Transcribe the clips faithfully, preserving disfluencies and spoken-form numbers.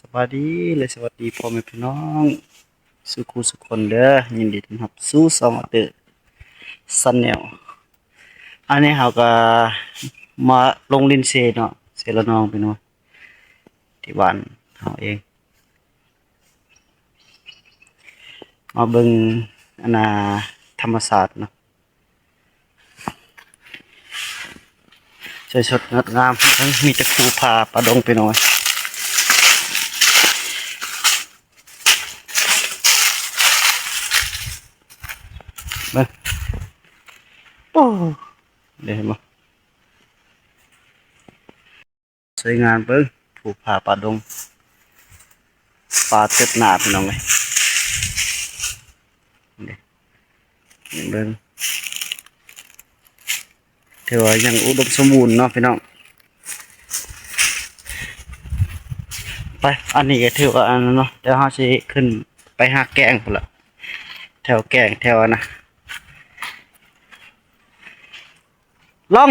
สบายดีและสวัสดีพ่อแม่พี่น้องสู่คู่สู่คนเด้อ ยินดีต้อนรับสู่ช่องอาเตอร์แชนแนล อันนี้เฮาก็มาลงหลิ้นเซเนาะ เซละนองพี่น้อง ที่บ้านเฮาเอง มาเบิ่งอันน่ะธรรมชาติเนาะ สวยสดงดงาม มีแต่ภูผาป่าดงพี่น้อง เบิ่ง โอ้ เด้ เห็นบ่ สวยงาม เบิ่ง ภูผาป่าดง ป่าเต็มหน้าพี่น้องเอ้ย นี่ เบิ่ง ถือว่ายังอุดมสมบูรณ์เนาะพี่น้อง ไป อันนี้ก็ถือว่าอันนั้นเนาะ เดี๋ยวเฮาสิขึ้นไปหาแก้งพู้นละ แถวแก้งแถวอันนะ ลอง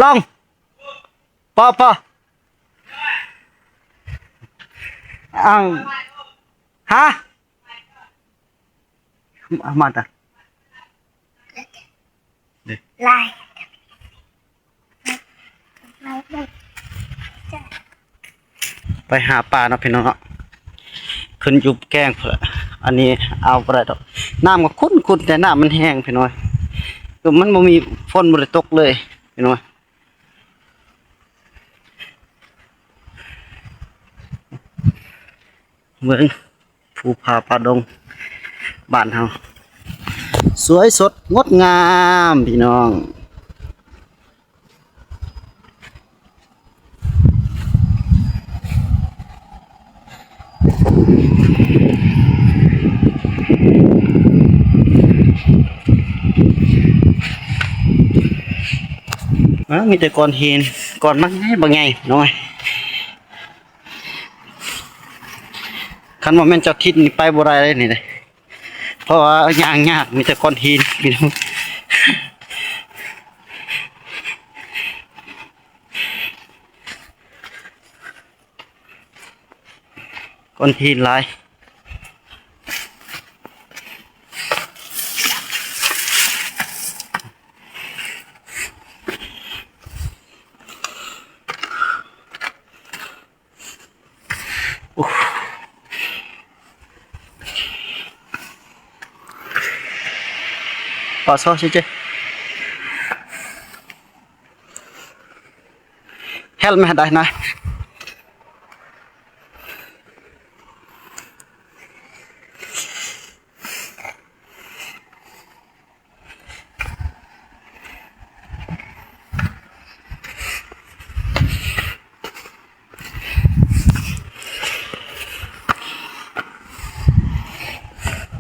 ลอง ปอ ปอ อัง ฮะ มาตา ลาย ไปหาปลาเนาะพี่น้องเนาะ ขึ้นอยู่แก้งพู้นละ อันนี้เอาบ่ได้ดอก น้ำก็ขุ่นๆ แต่น้ำมันแห้งพี่น้อง คือมันบ่มี ฝนบ่ได้ตกเลยพี่น้อง เบิ่ง ภูผาป่าดง บ้านเฮา สวยสดงดงามพี่น้อง อ้าว มีแต่ก้อนหิน ก้อนบักใหญ่บักใหญ่น้องเอ้ย คันบ่แม่นเจ้าถิ่นนี่ไปบ่ได้เลยนี่เด้ เพราะว่าย่างยาก มีแต่ก้อนหินพี่น้อง ก้อนหินหลาย ปอซอสิเจ เฮลแม่ได้นะ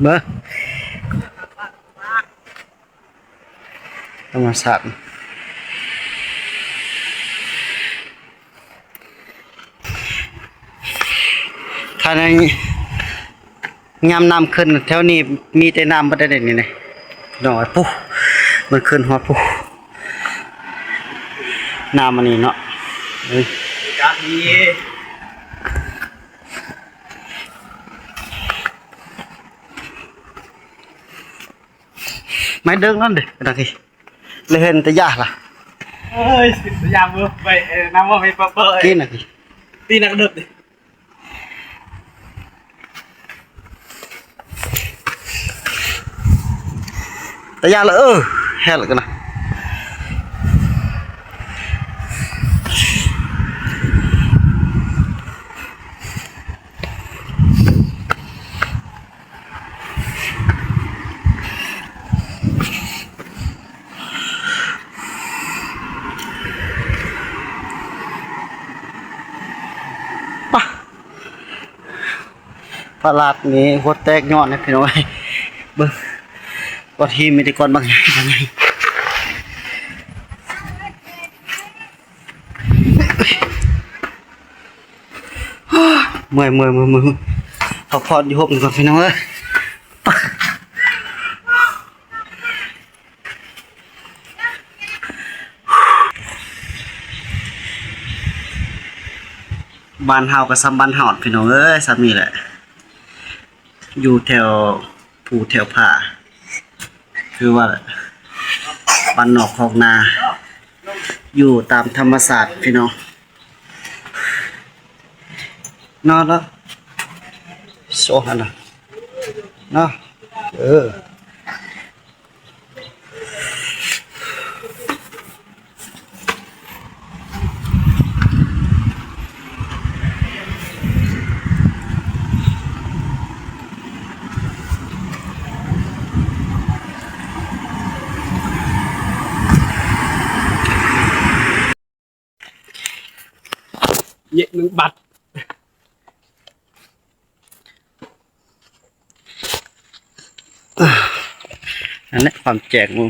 เบิ่ง ธรรมชาติ คันยามน้ำขึ้นแถวนี้มีแต่น้ำบ่ได้นี่นะ น้อง ปุ๊ มันขึ้นฮอดปุ๊ น้ำอันนี้เนาะ เอ้ย ไม่เดินนั่นเด้อ นั่นสิ เลยเห็นแต่ยาล่ะ เอ้ย สิยามเว้ย ไป เอ่อ น้ำว่าไม่เปิด เอ้ย กินน่ะสิ ตีนักเดิบดิ แต่ยาละ เออ แฮะละกันนะ ปะ พระราชนี่หัวแตกย้อนนะพี่น้อง เบิ่ง ก้อนหินมีแต่ก้อนบางใหญ่บางใหญ่ เมื่อย เมื่อย เมื่อย เมื่อย พักผ่อนอยู่ห่มก่อนพี่น้องเอ้ย บ บ้านเฮาก็ส่ำบ้านฮอดพี่น้องเอ้ย ส่ำนี้แหละ อยู่แถวภูแถวผา คือว่าบ้านนอกคอกนา อยู่ตามธรรมชาติพี่น้อง เนาะ แล้ว โซหันนะ เนาะ เออ เยอะหนึ่งบาท อันนี้ความแจกมึง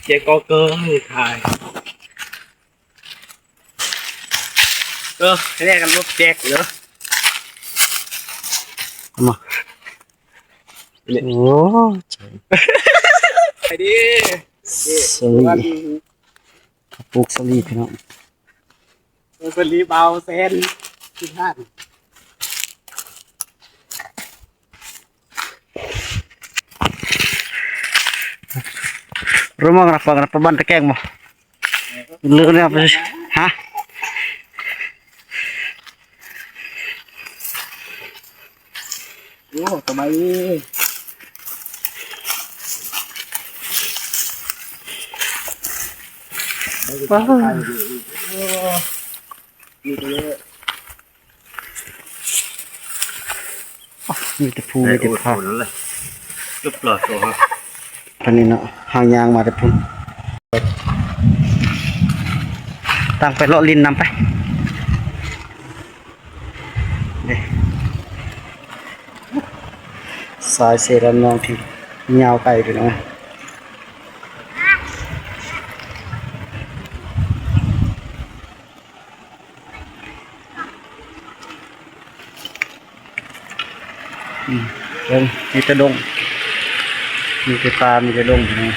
แจกก็เกินถ่าย เออ แลกกันลบแจกเหรอ มา เนี่ย โอ้ ไปดิ สลี ปลูกสลีพี่น้อง เออ สลีเบาแซนที่ท่าน Rumah kenapa, kenapa ban tekeng mo? Lu kenapa sih? Hah? โอ้ สบายดี ว้าว มีแต่เยอะ มีแต่ภู มีแต่ผา ได้โอ้โหนั่นเลย รูปหล่อตัวฮะ ตอนนี้เนาะ หางยางมาแต่พุ่น ตั้งไปเลาะลินนำไป เด้ สายเซรันนองที่ยาวไกลไปเนาะ อืม เบิ่ง มีแต่ดง มีแต่ป่า มีแต่ดงพี่น้อง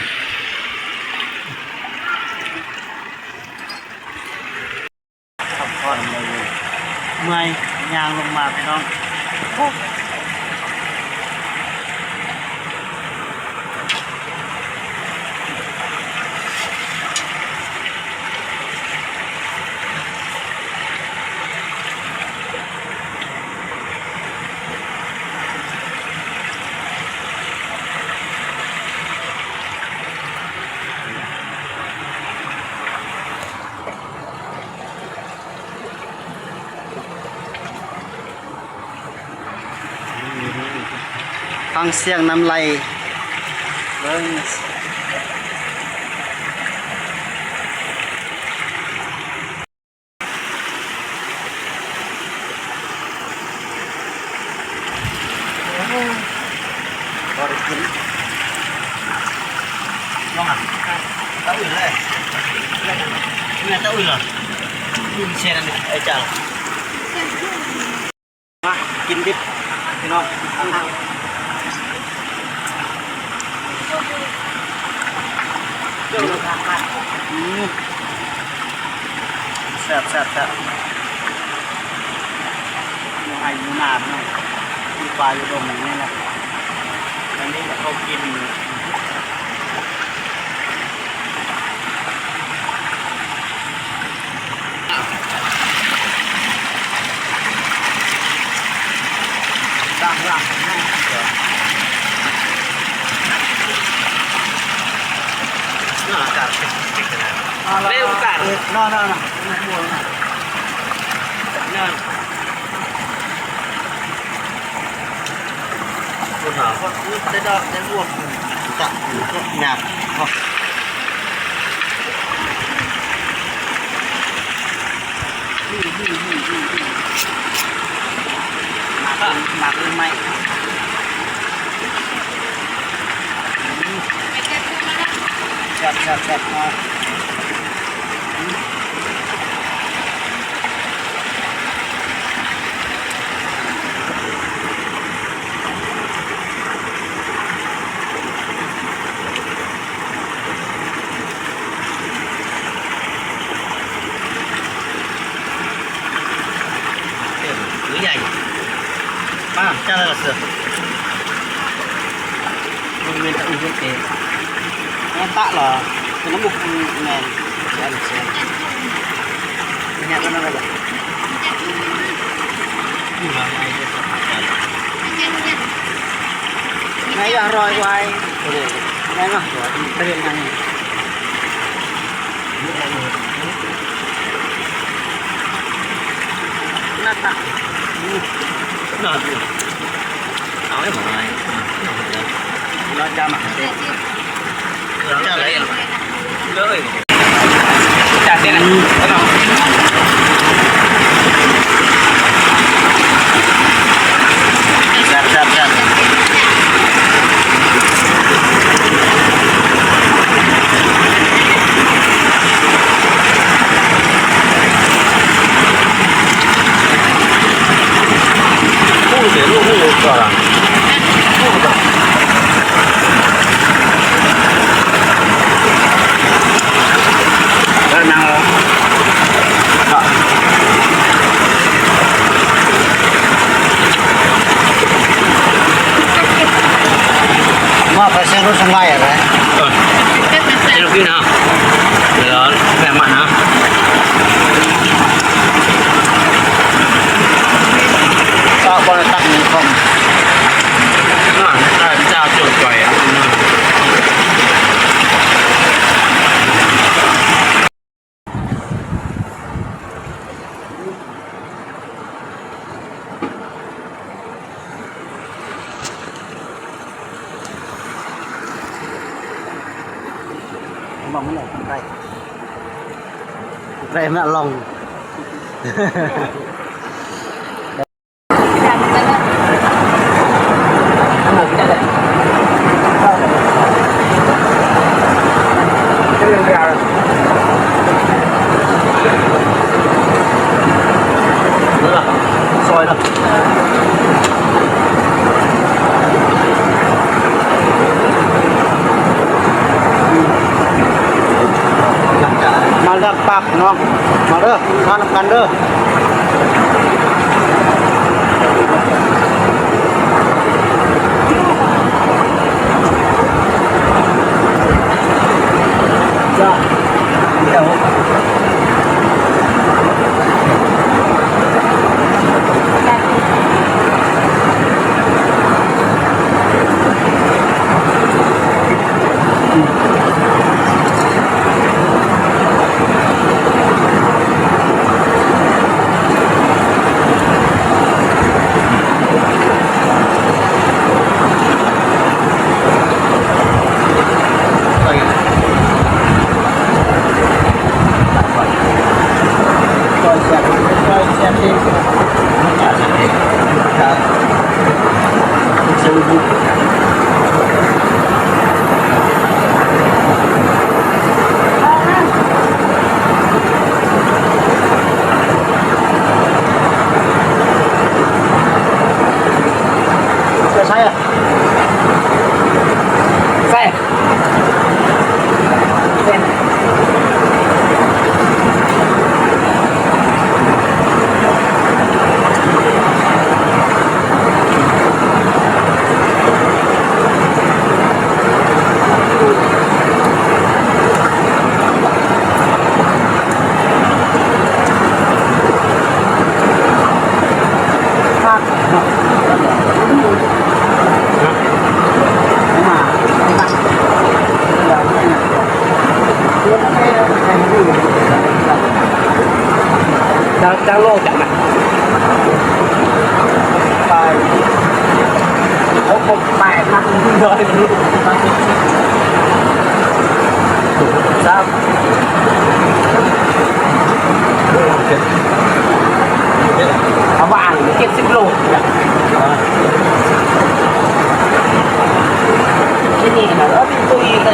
พักผ่อนเลย เมื่อย ย่างลงมาพี่น้อง ฟังเสียงน้ำไหล เบิ่ง โอ้โห บ่ได้กิน น้องอ่ะ ตะอึ่นเลย เนี่ย ตะอึ่นเหรอ อึ่นเชียร์นั่นดิ ไอ้เจ้า มากินดิบพี่น้อง อืม แซ่บแซ่บแซ่บ อยู่ไฮ่อยู่นาพี่น้อง อยู่ป่าอยู่ดงอย่างนี้แหละ อันนี้เขากิน No, acá, sí, sí, sí. No, no, no. No, no, no. No. Ủa, nó có ướp tới đó, tới mua. Chọn, chọn nhạc. Ủa. หมาก หมากเลยไหม แซ่บแซ่บแซ่บ มา Yai. Pa, cara rasa. Ini minta ujung ke. Minta lah. Kena buku men. Sian, sian. Ini apa nama dah? Kurang aja. Nah, ya, Roy, why? Nah, Roy, ini keren kan. Nata. Nata. Tahu ya, Bang. Lo jam apa? Lo jam lain. Lo, eh. Siap, siap, siap. Mga pasero sa Maya, eh. Pero yun, ah. Yun, tama na. Sa ako na tak ni Kong. Ah, sa, sa, sa, sa, sa, Try. Try na long. Maldak pak, no? Maldak, hanap kan, deh. Saya. Saya. Đang, đang lô chẳng hạn. Phải. Không, không, phải, mà không nói. Sao? Ang baan, kit si Blo. Sini, na, oh, dito, yun, na.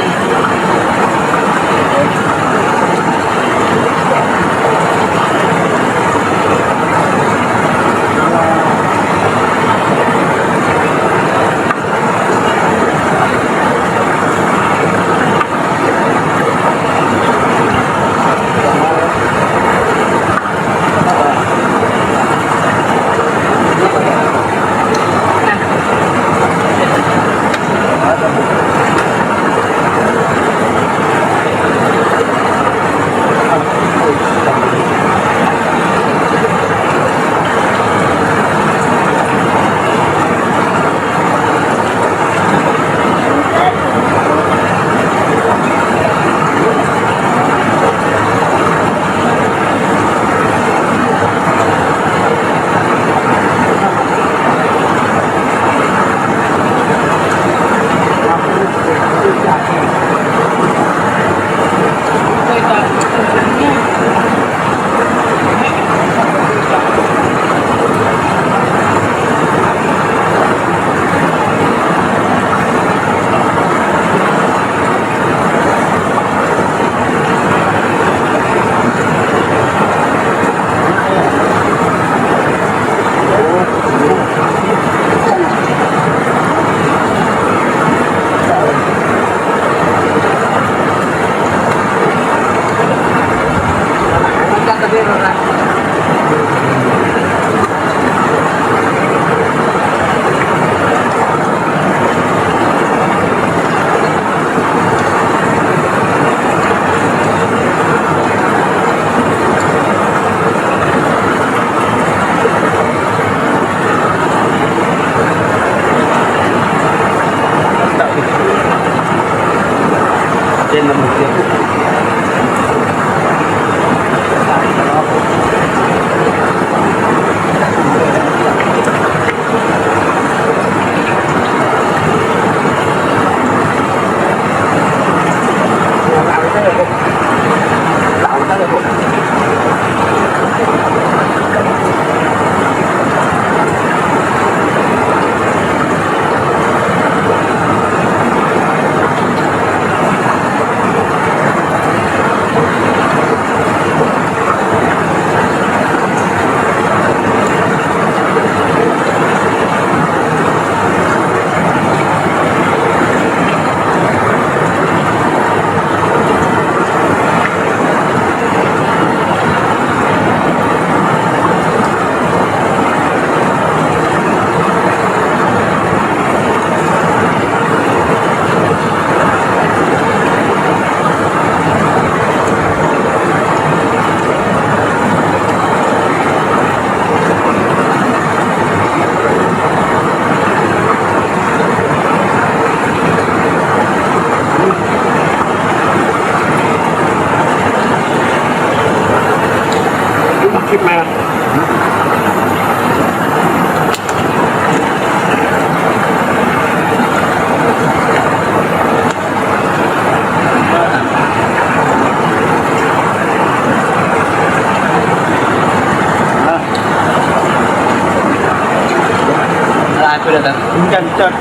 Kuda ta, hujan cut.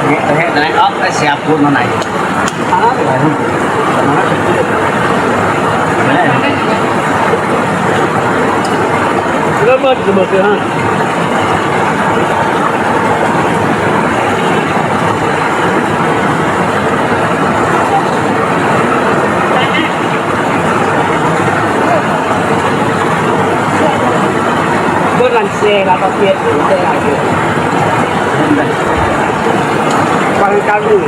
Ini teh, teh, oh, eh, siap pun mana? Ah, baru. Selamat, selamat, ya. Bukan sih, apa sih? Paling kali.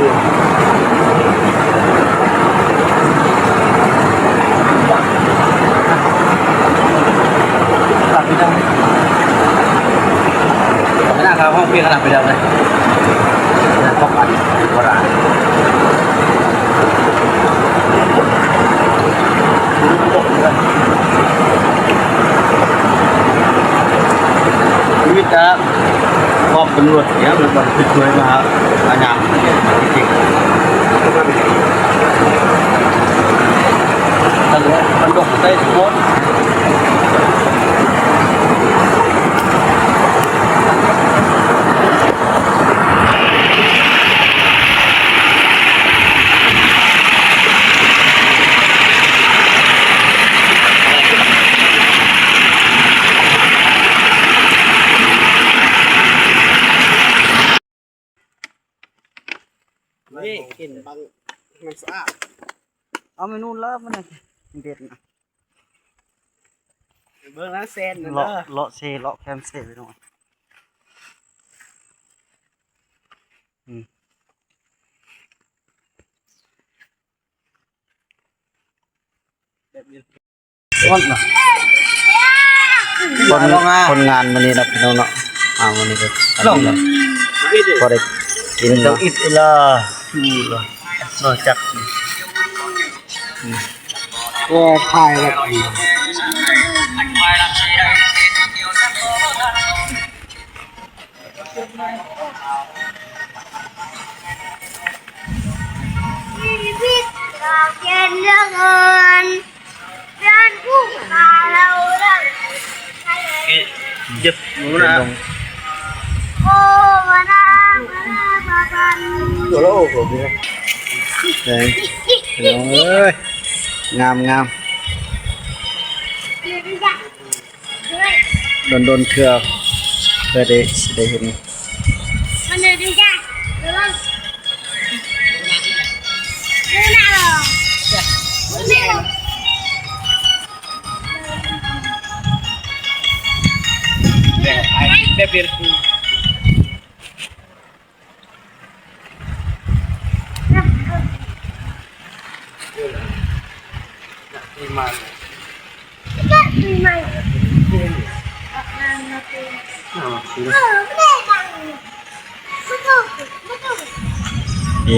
Tapi dah. Kenapa kamu pilih kenapa dah? Kenapa kan? Orang. Duit, ah. ครอบตำรวจเนี่ยมันบันทึกไว้มาอาญาจริงๆ ตำรวจมันดกใต้สปอร์ต นี่กินบังมันสะอาด เอาเมนูลาบมันน่ะเด็ดนะ เบิ่งแล้วเส้นนั่น เลาะ เด้อ เลาะเซ เลาะแคมเซไปหน่อย อืม แบบนี้ คนงานมื้อนี้นะพี่น้องเนาะ อ่า มื้อนี้ก็ ลอง พอได้กิน ต้อง เนาะ อิดเวลา อืม นอกจาก อืม ก็ถ่ายแบบ ชีวิตเราเย็นเหลือเกิน เพื่อนผู้พาเราเลิก เจ็บหนูนะ โอ้ มาดา มาดา มาบัน เอ้ย งามงาม โดนๆเทื่อ เพื่อได้ สิได้เห็น มันเลยดีจ้ะ ระวัง ดูหน้าหรอ ดูหน้าหรอ แบบเปลี่ยน น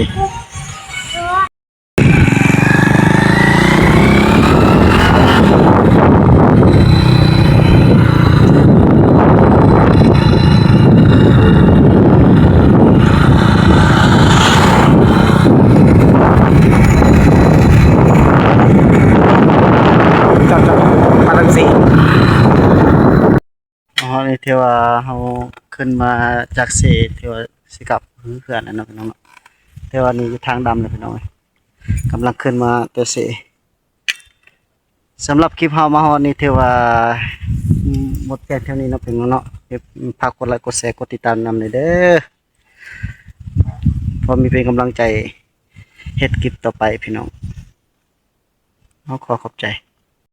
ี่ จัดๆ มาทางสี่ อ๋อ นี่ที่ว่าเราขึ้นมาจากเซ ที่ว่าสิกลับเฮือนนะเนาะพี่น้องเนาะ แต่ว่านี่อยู่ทางดำเลยพี่น้องเอ้ย กำลังขึ้นมาแต่เซ สำหรับคลิปเฮามาฮอดนี่ถือว่า อืม หมดเพียงเท่านี้เนาะพี่น้องเนาะ ฝากกดไลค์ กดแชร์ กดติดตามนำเลยเด้อ เพราะมีเป็นกำลังใจเฮ็ดคลิปต่อไปพี่น้อง เฮาขอขอบใจ